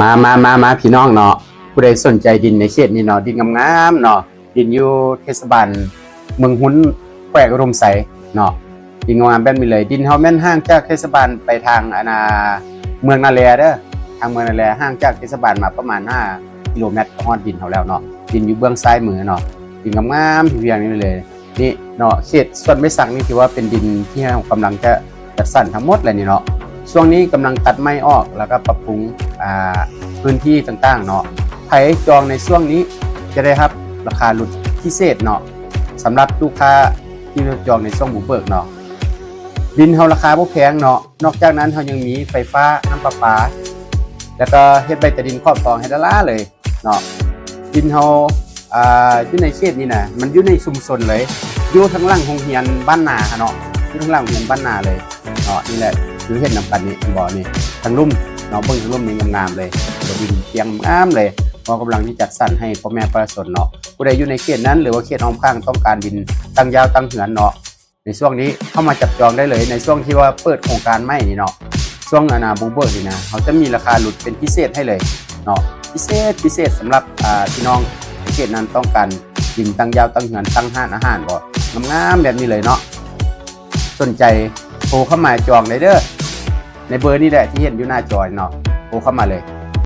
ມາ ມາ ມາ ມາ ພີ່ນ້ອງເນາະ, ຜູ້ໃດສົນໃຈດິນໃນເຂດນີ້ເນາະ, ດິນງາມໆເນາະ, ດິນຢູ່ເທດສະບານເມືອງຮຸນ ແຂວງອຸດົມໄຊເນາະ, ດິນງາມໆແບບນີ້ເລີຍ. ດິນເຮົາແມ່ນຫ່າງຈາກເທດສະບານໄປທາງ ອັນນ່າ ເມືອງນາແລເດີ, ທາງເມືອງນາແລ ຫ່າງຈາກເທດສະບານມາປະມານຫ້າກິໂລແມັດ ກໍຮອດດິນເຮົາແລ້ວເນາະ. ດິນຢູ່ເບື້ອງຊ້າຍມືເນາະ, ດິນງາມໆ ພຽງໆນີ້ເລີຍ. ນີ້ເນາະ, ເຂດສວນໄມ້ສັກນີ້ຖືວ່າເປັນດິນທີ່ເຮົາກຳລັງຈະຈັດສັນທັງໝົດແລ້ວນີ້ເນາະ. ຊ່ວງນີ້ກຳລັງຕັດໄມ້ອອກ ແລ້ວກໍປັບປຸງ ອ່າ ພື້ນທີ່ຕ່າງໆເນາະ. ໃຜຈອງໃນຊ່ວງນີ້ຈະໄດ້ຮັບລາຄາຫຼຸດພິເສດເນາະ, ສຳລັບລູກຄ້າທີ່ຈອງໃນຊ່ວງບຸກເບີກເນາະ. ດິນເຮົາລາຄາບໍ່ແພງເນາະ, ນອກຈາກນັ້ນເຮົາຍັງມີໄຟຟ້າ, ນ້ຳປະປາ ແລ້ວກໍເຮັດໃບຕາດິນຂອບທອງໃຫ້ລ້າໆເລີຍເນາະ. ດິນເຮົາ ອ່າ ຢູ່ໃນເຂດນີ້ນະ ມັນຢູ່ໃນຊຸມຊົນເລີຍ, ຢູ່ທາງຫຼັງໂຮງຮຽນບ້ານນາເນາະ, ຢູ່ທາງຫຼັງໂຮງຮຽນບ້ານນາເລີຍເນາະ. ນີ້ແຫຼະ ຄືເຫັນນຳກັນນີ້ ເຫັນບໍ່ນີ້, ທາງລຸ່ມເນາະ, ເບິ່ງທາງລຸ່ມນີ້ງາມໆເລີຍ, ເຫັນບໍ່, ດິນກຽງງາມເລີຍ, ເຮົາກຳລັງທີ່ຈັດສັນໃຫ້ພໍ່ແມ່ປະຊາຊົນເນາະ. ຜູ້ໃດຢູ່ໃນເຂດນັ້ນ ຫຼືວ່າເຂດອ້ອມຂ້າງ ຕ້ອງການດິນຕັ້ງຢາວຕັ້ງເຮືອນເນາະ, ໃນຊ່ວງນີ້ເຂົ້າມາຈັບຈອງໄດ້ເລີຍ, ໃນຊ່ວງທີ່ວ່າເປີດໂຄງການໃໝ່ນີ້ເນາະ, ຊ່ວງ ອັນນ່າ ບຸກເບີກນີ້ນະ, ເຮົາຈະມີລາຄາຫຼຸດເປັນພິເສດໃຫ້ເລີຍເນາະ, ພິເສດ ພິເສດສຳລັບ ອ່າ ພີ່ນ້ອງເຂດນັ້ນ ຕ້ອງການດິນຕັ້ງຢາວຕັ້ງເຮືອນ, ຕັ້ງຮ້ານອາຫານບໍ ງາມໆແບບນີ້ເລີຍເນາະ. ສົນໃຈໂທເຂົ້າມາຈອງໄດ້ເດີ, ໃນເບີນີ້ແຫຼະທີ່ເຫັນຢູ່ໜ້າຈໍນີ້ເນາະ, ໂທເຂົ້າມາເລີຍ.